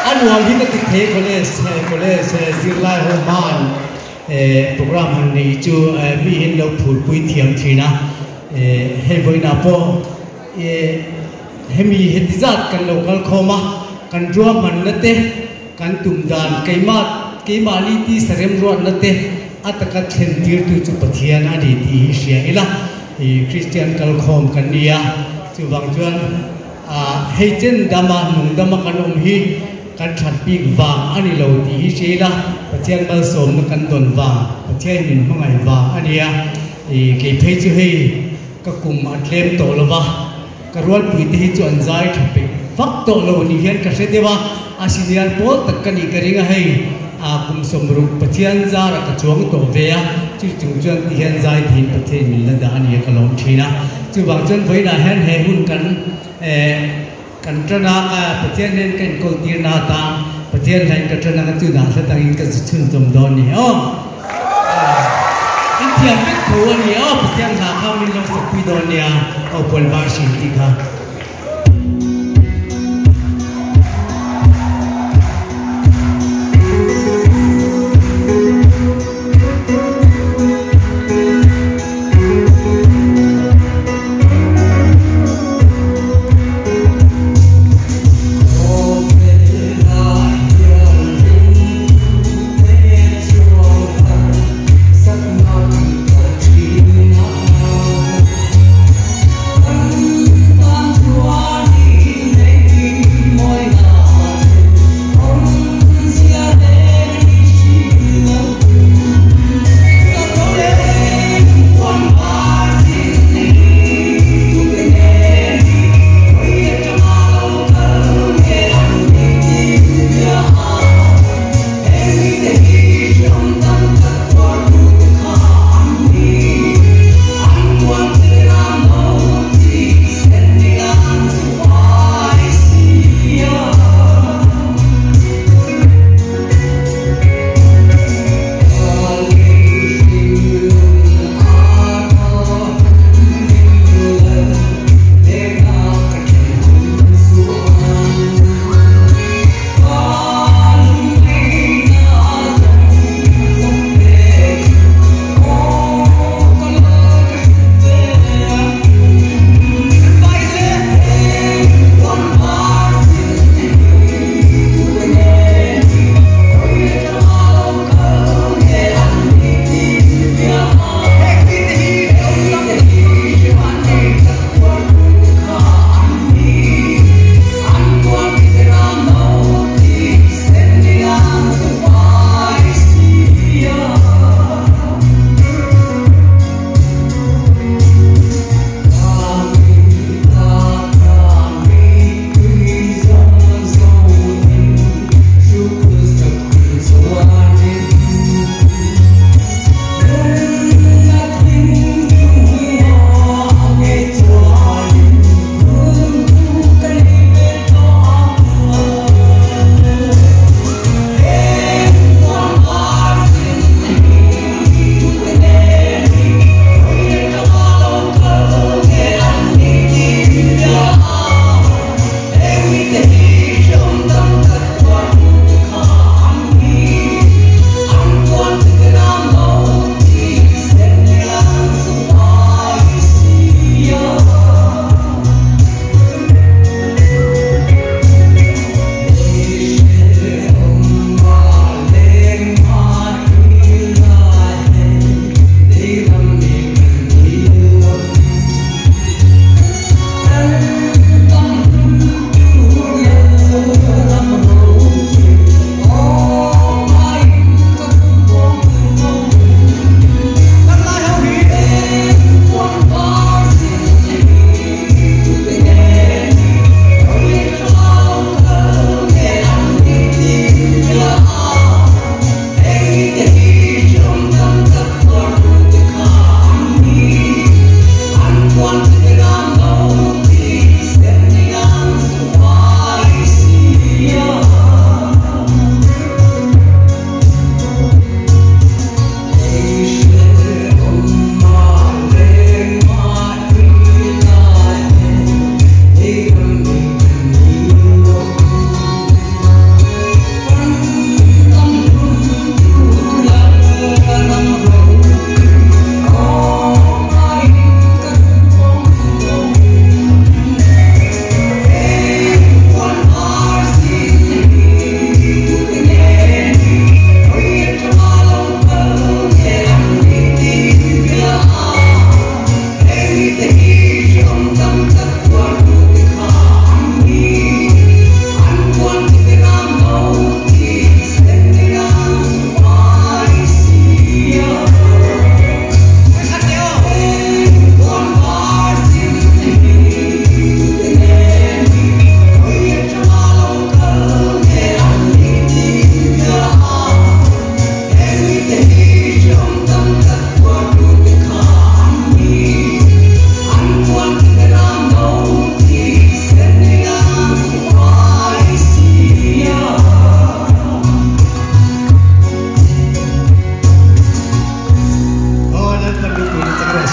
A nuam hi ka ti thei college college zirlai ho hmaan program han nei chu mi in lo phurpui thiam thin a, hei vawiinah pawh hemi heti zat kan lo kal khawm a, kan ruahmanna te kan tum dan keimah keimahni tisa remruatna te a taka thlen tirtu chu Pathian a ni tih hi hria ila, Kristian kalkhawm kan ni a, chuvang chuan. Hei chen dama nung dama kan awm hi kan that bik vang a ni lo tih hi hria ila, Pathian malsawmna kan dawn vang, Pathian min hmangaih vang a nia. Kei phei chu hei ka kum a tlem tawh lo va, ka rualpui te hi chu an zai tha peih vak tawh lo ni hian ka hre deuh a, a senior pawl tak ka nih ka ring a, hei kum 60 Pathian zara ka chuang tawh ve a, chu chung chuan ti hian zai thin Pathian min la dah a nia ka lawm thin a. Chuvang chuan vawiinah hian he hun kan kan tan a, Pathian hian ka inkawl tir na atan Pathian hlain ka tan anga chunah hla dangin ka zu chhun chawm dawn ni aw. In thiam vek tho a ni aw, Pathian hla kha min lo sakpui dawn nia aw puan var hrin tih kha.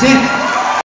se.